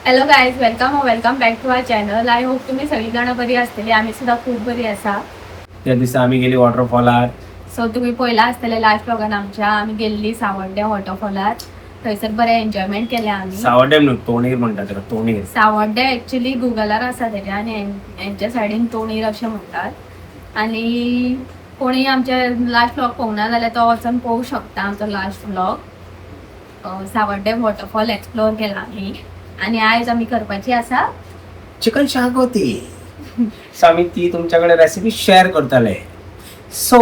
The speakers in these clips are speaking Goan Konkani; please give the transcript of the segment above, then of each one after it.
Hello guys, welcome welcome back to our channel. I hope तुम्ही सगळी बरी असतली. आम्ही सुद्धा खूप बरी आसा. त्या दिसा आम्ही गेली वॉटरफॉलार. सो तुम्ही पयला आसतले लास्ट व्लॉगान आमच्या, आमी गेल्ली सावड्ड्या वॉटरफॉलार. थंयसर बरें एन्जॉयमेंट केलें आमी. सावड्डे न्हू, तोणीर म्हणटा तेका, तोणीर. सावड्डे ऍक्च्युली गुगलार आसा तेजें आनी हेंच्या सायडीन तोणीर अशें म्हणटात. आनी कोणी आमचे लास्ट व्लॉग पळोवंक ना जाल्यार तो वचोन पळोवंक शकता. आमचो लास्ट व्लॉग सावड्डे वॉटरफॉल एक्सप्लोर केला आमी. आनी आयज आमी करपाची आसा चिकन शागोती. सो आमी ती तुमच्याकडे रेसिपी शेअर करतले. सो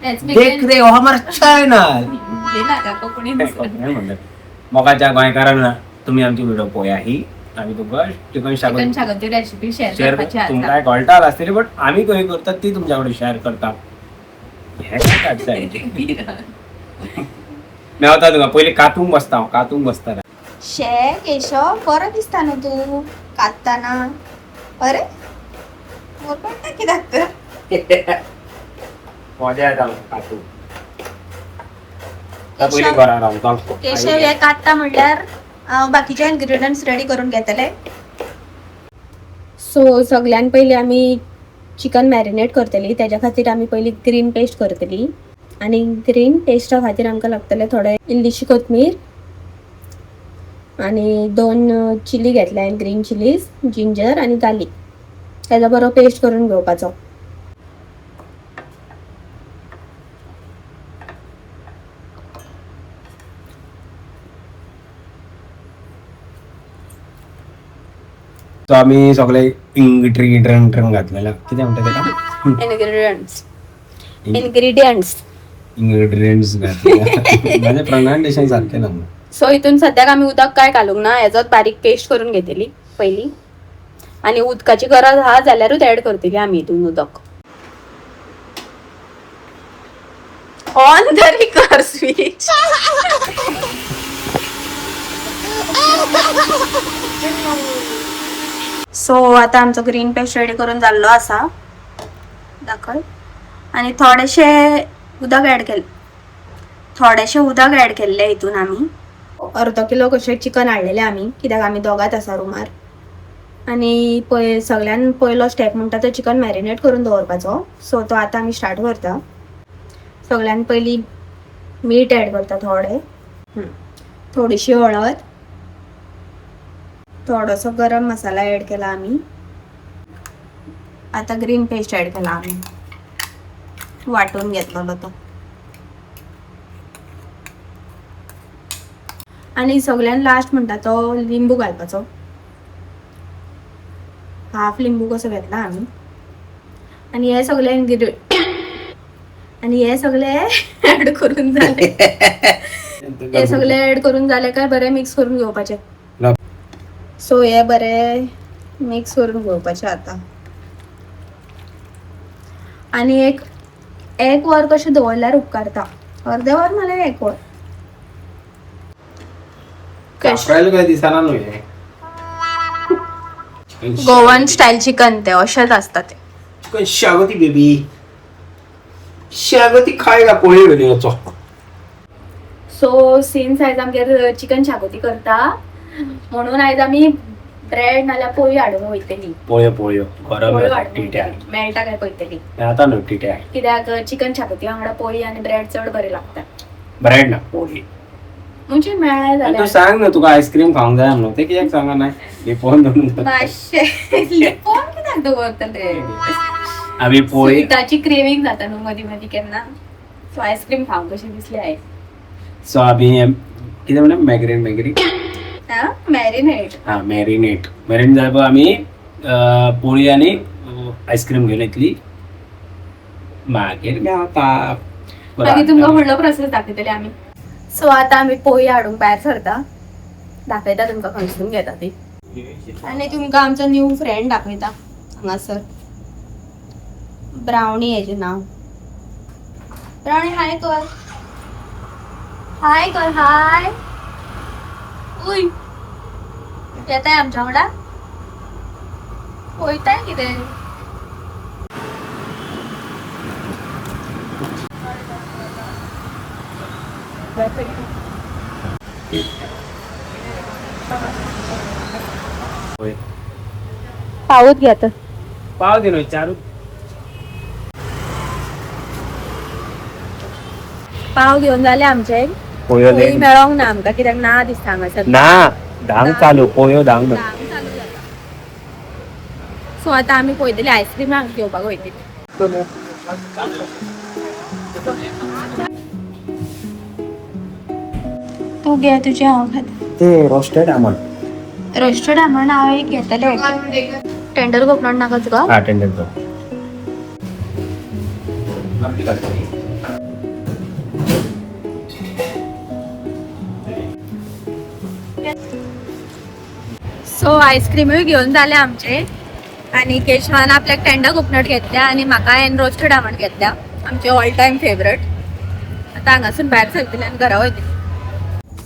Let's देख begin. रे हो हमारा चॅनल. नाका कोंकणी. मोगाच्या गोंयकारांना तुम्ही आमची व्हिडिओ पोया. ही आमी तुमकां चिकन चिकन शागोती शागोती रेसिपी शेअर शेअर करपाची आसा. तुमकां कळटा आसतली, बट आमी खंय करतात ती तुमच्या कडेन शेअर करता. हें काय काडटा? मेवता तुका. पयलीं कातूंक बसता हांव, कातूंक बसता. शे केशव, बरो दिसता न्हू तूं कात्ताना. अरे, मोरपडटा कित्याक तर? मजा येता म्हाका कातूंक. पयलीं घरा रावता. केशव हे कात्ता म्हणल्यार हांव बाकीचे इन्ग्रिडियंट्स रेडी करून घेतले. सो सगळ्यान पयलीं आमी चिकन मॅरिनेट करतली. तेज्या खातीर आमी पयलीं ग्रीन पेस्ट करतली. आनी ग्रीन पेस्टा खातीर आमकां लागतले थोडे इल्लीशी कोथमीर आनी दोन चिली घेतल्या हांवें, ग्रीन चिलीज, जिंजर आनी गार्लीक. तेजो बरो पेस्ट करून घेवपाचो. सो आमी सगळे इंग्रिडियंट घातलेले. कितें म्हणटा तेका? Ingredients, ingredients. इंग्रिडियंट्स घातले. माझें प्रोनाउन्सिएशन सारकें ना. सो हितून सद्याक आमी उदक काय घालूंक ना. हेजोच बारीक पेस्ट करून घेतली पयली आनी उदकाची गरज आहा जाल्यारूच ऍड करतली आमी हितून उदक. ऑन तरी कर स्विच. सो आता आमचो ग्रीन पेस्ट रेडी करून जाल्लो आसा. दाखय. आनी थोडेशे उदक ऍड केले, थोडेशे उदक ऍड केल्ले हितून आमी. अर्दो किलो कशें चिकन हाडलेलें आमी, कित्याक आमी दोगांच आसा रुमार. आनी पय, सगळ्यान पयलो स्टेप म्हणटा तो चिकन मॅरिनेट करून दवरपाचो. सो तो आतां आमी स्टार्ट करता. सगळ्यान पयलीं मीठ ऍड करता थोडें, थोडीशी हळद, थोडोसो गरम मसाला ऍड केला आमी. आता ग्रीन पेस्ट ऍड केला आमी, वाटून घेतलेलो तो. आनी सगळ्यान लास्ट म्हणटा तो लिंबू घालपाचो. हाफ लिंबू कसो घेतला आमी. आनी हे सगळे आनी हे सगळे ऍड करून जाले, हे सगळे ऍड करून जाले काय बरें मिक्स करून घेवपाचे. सो हे बरे मिक्स करून घेवपाचे आता. आनी एक एक वर कशें दवरल्यार उपकारता, अर्दें वर नाल्यार एक वर. कापरायला काय दिसना न्हू हें. गोवन स्टायल चिकन ते अशेंच आसता ते. चिकन शागोती बेबी, शागोती खायला पोळी घेवन वचो. सो सिन्स आयज आमगेर चिकन शागोती करता म्हणून आयज आमी ब्रेड नाल्यार पोळी हाडूंक वयतली. पोळयो, पोळयो गरम पोळयो येता हाडूंक टिट्यार. वयतली. मेळटा काय पळयतली. आता न्हू टिट्यार. कित्याक चिकन शागोती वांगडा पोळी आनी ब्रेड चड बरें लागता. ब्रेड ना, पोळी. म्हणजे मेळ्ळें आनी तूं जाल्यार. सांग न्हू, तुका आयस्क्रीम खावंक जाय म्हणून ते कित्याक सांगना? लिपोवन दवरून. मातशें लिपोवन कित्याक दवरतले? आमी पोळी स्विटाची क्रेविंग जाता न्हू मदीं मदीं केन्ना. सो आयस्क्रीम खावंक कशें दिसलें आयज. सो आमी कितें म्हणटा, मॅगरीन, मॅगरी. मॅरिनेट. हा, मॅरिनेट. मॅरिनेट जाय पळय. आमी पोळी आनी आयस्क्रीम घेवन येतली मागीर मेवता. मागीर तुमकां व्हडलो प्रोसेस दाखयतले आमी. सो आतां आमी पोळी हाडूंक भायर सरता. दाखयता तुमकां खंयसून घेता ती. आनी तुमकां आमचो न्यू फ्रेंड दाखयता हांगासर. ब्रावनी हेजें नांव. ब्रावनी, हाय कर. हाय कर, हाय. उय, येताय आमच्या वांगडा? वयताय कितें? पावूच घेता. पाव दे न्हय चारू. पाव घेवन जाले आमचे. पोयो. पोळी मेळोंक ना आमकां, कित्याक ना दिसता हांगासर. ना, धांक चालू पोयो, धांक ना. धांक चालू जाता. सो आतां आमी पळयतली आयस्क्रीम घेवपाक वयतली. तूं घे तुजें, हांव खाता. ते रोस्टेड आमंड. रोस्टेड आमंड हांव एक घेतलें. टेंडर कोकोनट नाका तुका? हा, टेंडर. सो आयस्क्रीमूय घेवन जाले आमचे आनी केशवान आपल्याक टेंडर कोकोनट घेतल्या आनी म्हाका हांवें रोस्टेड आमंड घेतल्या, आमचे ऑल टायम फेवरेट. आतां हांगासून भायर सरतले आनी घरा वयतले.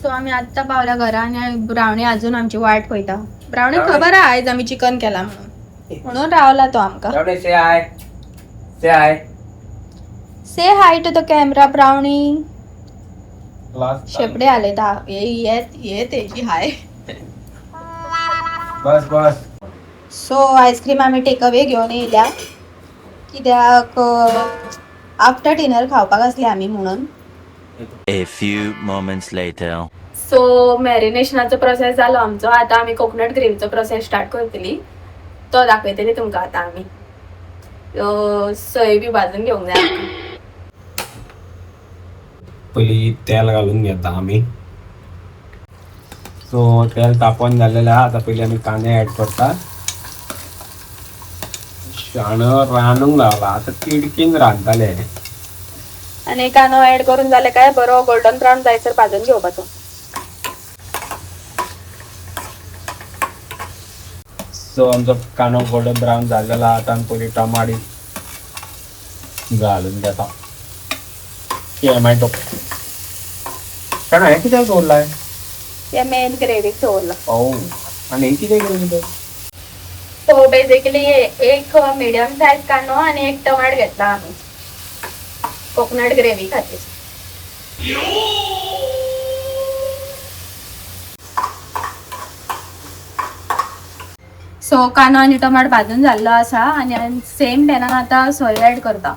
सो आमी आत्तां पावल्या घरा आनी ब्रावणी अजून आमची वाट पळयता. ब्रावणी खबर आहा आयज आमी चिकन केला म्हणून, म्हणून रावला तो आमकां. Say hi, say hi. Say hi to the camera, Brownie. Shepherd आले ता ये ये तेजी हाय. बस बस. सो आयस्क्रीम आमी टेक अवे घेवन येयल्या, कित्याक आफ्टर डिनर खावपाक आसले आमी म्हणून. A few moments later. So मॅरिनेशनाचो प्रोसेस जालो आमचो. आतां आमी कोकोनट ग्रेवीचो प्रोसेस स्टार्ट करतली, तो दाखयतली तुमकां. आतां आमी सोय बी भाजून घेवंक जाय आमकां. पयली तेल घालून घेता आमी. सो तेल तापोवन जाल्लेलें आहा. आतां पयली आमी कांदे ऍड करता. शाणो रांदूंक लागला आतां, तिडकीन रांदताले. आनी कांदो ऍड करून जाले काय बरो गोल्डन ब्रावन जायसर भाजून घेवपाचो. सो आमचो कांदो गोल्डन ब्रावन जाल्लेलो आहा. आतां आमी पयली टमाटी घालून घेता, टोमॅटो. शाणो, हें कित्याक दवरलाय? ते मेन ग्रेवीक दवरला. ओ, आनी हें कितें करून तर? सो बेसिकली एक मिडियम सायज कांदो आनी एक टमाट घेतला आमी कोकोनट ग्रेवी खातीर. सो कांदो आनी टमाट भाजून जाल्लो आसा आनी सेम पॅनान आतां सोय ऍड करता.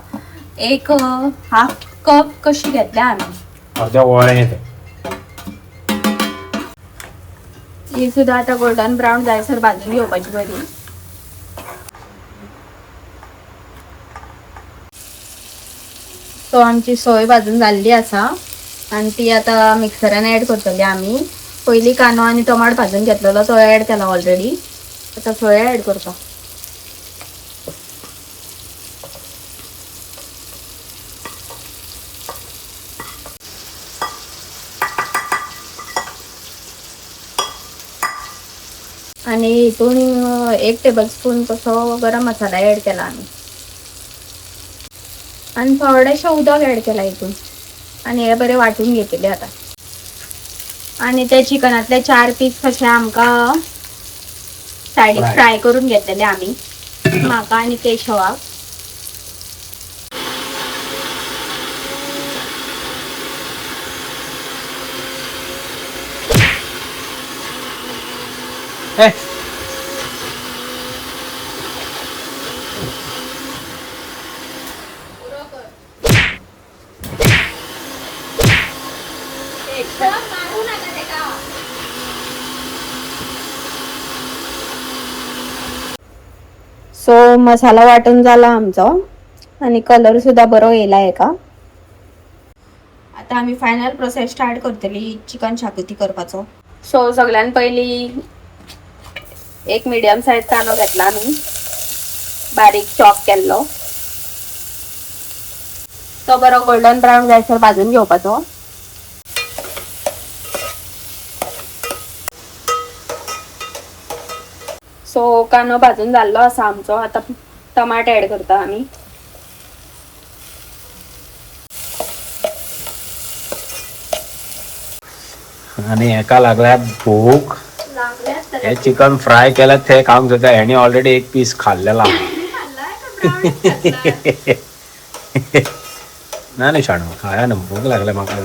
एक हाफ कप कशी घेतल्या आमी. अर्द्या वळें तें. ही सुद्दां आतां गोल्डन ब्रावन जायसर भाजून घेवपाची बरी. सो आमची सोय भाजून जाल्ली आसा आनी ती आतां मिक्सरान ऍड करतली आमी. पयलीं कांदो आनी टमाट भाजून घेतलेलो तो ऍड केला ऑलरेडी, आतां सोय ऍड करता. आनी हितून एक टेबल स्पून कसो गरम मसाला ऍड केला आमी आनी थोडेशें उदक ऍड केला हितून आनी हे बरें वांटून घेतले आतां. आनी ते चिकनांतले 4 पीस कशे आमकां सायडीक फ्राय करून घेतलेले आमी, म्हाका आनी केशवाक. सो मसाला वाटून जाला आमचो आनी कलर सुद्दां बरो येयला हेका. आतां आमी फायनल प्रोसेस स्टार्ट करतली चिकन शाकुती करपाचो. सो सगळ्यान पयली एक मिडियम सायज कांदो घेतला आमी, बारीक चॉप केल्लो, तो बरो गोल्डन ब्रावन जायसर भाजून घेवपाचो. सो कांदो भाजून जाल्लो आसा आमचो. आतां टमाट ऍड करता आमी. आनी हेका लागल्या भूक. हे चिकन फ्राय केलें ते खावंक जाता. हेणी ऑलरेडी एक पीस खाल्लेला. ना न्ही शाणू, खाया न्हू, भूक लागल्या म्हाका.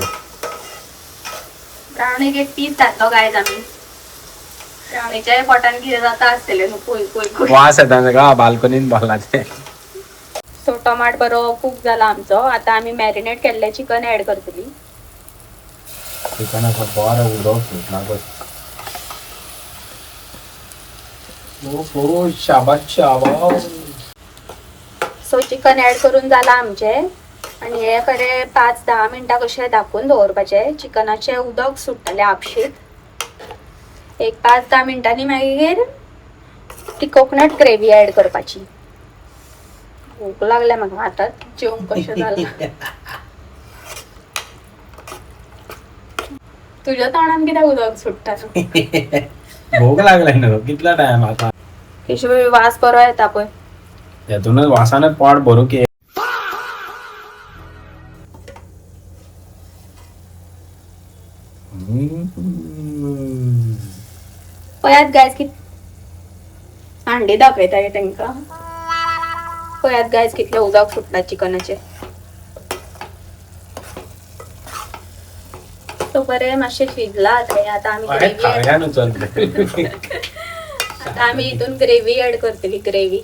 श्रावणीक एक पीस घातलो गायज आमी. श्रावणीच्या पोटान कितें जाता आसतलें न्हू, पळय पळय पळय. वास येता सगळा बाल्कनीन भरला ते. सो टमाट बरो कुक जाला आमचो. आता आमी मॅरिनेट केल्लें चिकन ऍड करतली. चिकन असं बरं उदक सुटला बस. हो शाबास शाबास. सो चिकन ऍड करून जाला आमचें आनी हे बरे 5-10 मिनटां कशें धाकून दवरपाचें. चिकनाचें उदक सुट्टलें आपशीत. एक 5-10 मिनटांनी मागीर ती कोकोनट ग्रेवी ऍड करपाची. भूक लागल्या म्हाका आतां जेवंक कशें जालां. तुज्या तोंडान कित्याक उदक सुट्टा? भूक लागलाय न्हू, कितला टायम आता. केशव वास बरो येता पळय. तेतूनच वासानच पोट भरू की. पळयात गायज की हांडी दाखयता तांकां. पळयात गायज कितलें उदक सुटला चिकनाचें. तो बरें मातशें शिजला आतां हें. आतां आमी ग्रेवी खावया न्हू चल. आतां आमी हितून ग्रेवी ऍड करतली. ग्रेवी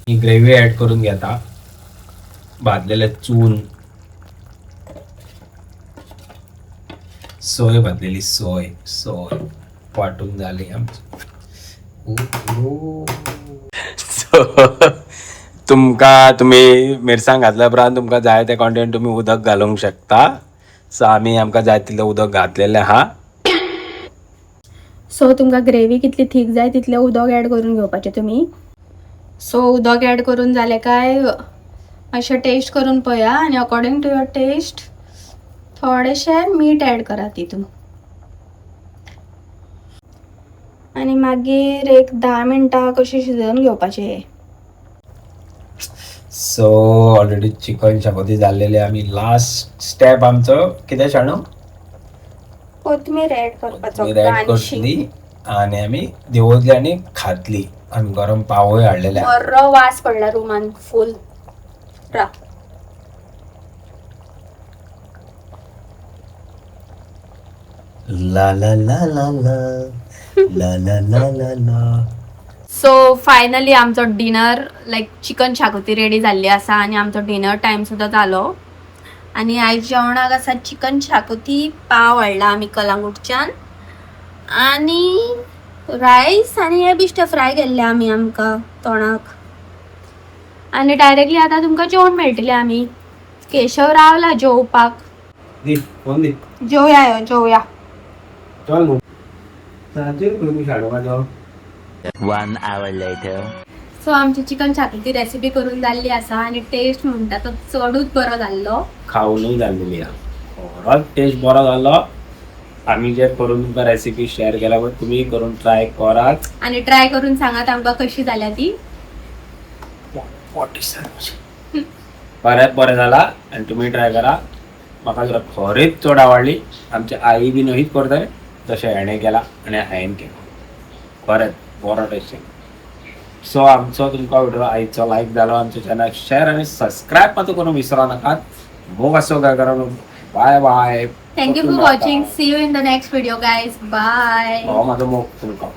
ही ग्रेवी ऍड करून घेता. भाजलेले चून, सोय भाजलेली, सोय सोय वाटून झाली आमची. सो तुमकां तुमी मिरसांग घातल्या उपरांत तुमकां जाय ते क्वॉन्टिटी तुमी उदक घालूंक शकता. सो आमी आमकां जाय तितलें उदक घातलेलें आहा. सो तुमकां ग्रेवी कितली थीक जाय तितलें उदक ऍड करून घेवपाचें तुमी. सो उदक ऍड करून जालें काय मातशें टेस्ट करून पळया आनी अकॉर्डिंग टू your test थोडेशें मीठ ऍड करात तितून. आनी मागीर एक 10 मिनटां कशी शिजोवन घेवपाचें. सो ऑलरेडी चिकन शाकोती जाल्लेले. आमी लास्ट स्टेप आमचो कितें शाणू? कोथमीर ऍड करपाचो. कोथमीर ऍड गार्निशींग. करतली आनी आमी देंवतली आनी खातली. आमी गरम पावय हाडलेले. बरो वास पडला रुमान फूल. रा ला ला ला ला ला ला ला ला ला ला. सो फायनली आमचो डिनर लायक चिकन शाकोती रेडी जाल्ली आसा आनी आमचो डिनर टायम सुद्दां जालो. आनी आयज जेवणाक आसा चिकन शाकोती, पाव हाडला आमी कलांगूटच्यान, आनी रायस आनी हे बिश्टे फ्राय केल्ले आमी आमकां तोंडाक. आनी डायरेक्टली आतां तुमकां जेवण मेळटलें. आमी केशव रावला जेवपाक. दी फोन दी. जेवया यो जेवया. चल न्हू शाणू म्हाजो. 1 hour later. सो आमची चिकन शाकोती रेसिपी करून जाल्ली आसा आनी टेस्ट म्हणटा तो चडूच बरो जाल्लो. खावनूय जाल्लेली आहा. खरोच टेस्ट बरो जालो. आमी जे करून तुमकां रेसिपी शेअर केला पळय तुमी करून ट्राय करात. आनी ट्राय करून सांगात आमकां कशी जाल्या ती. बरें बरें जाला आनी तुमी ट्राय करा. म्हाका जरा खरेंच चड आवडली. आमची आई बीन अशीच करताले तशें हेणें केलां आनी हांवें केलां. खरेंच बरो टेस्ट. सो आमचो तुमकां व्हिडिओ आयचो लायक जालो आमच्या चॅनल शेअर आनी सबस्क्रायब मात करूंक विसरो नाकात. मोग असो काय करा. Bye bye. Thank you for watching. See you in the next video guys. Bye. हो म्हाजो मोग तुमकां.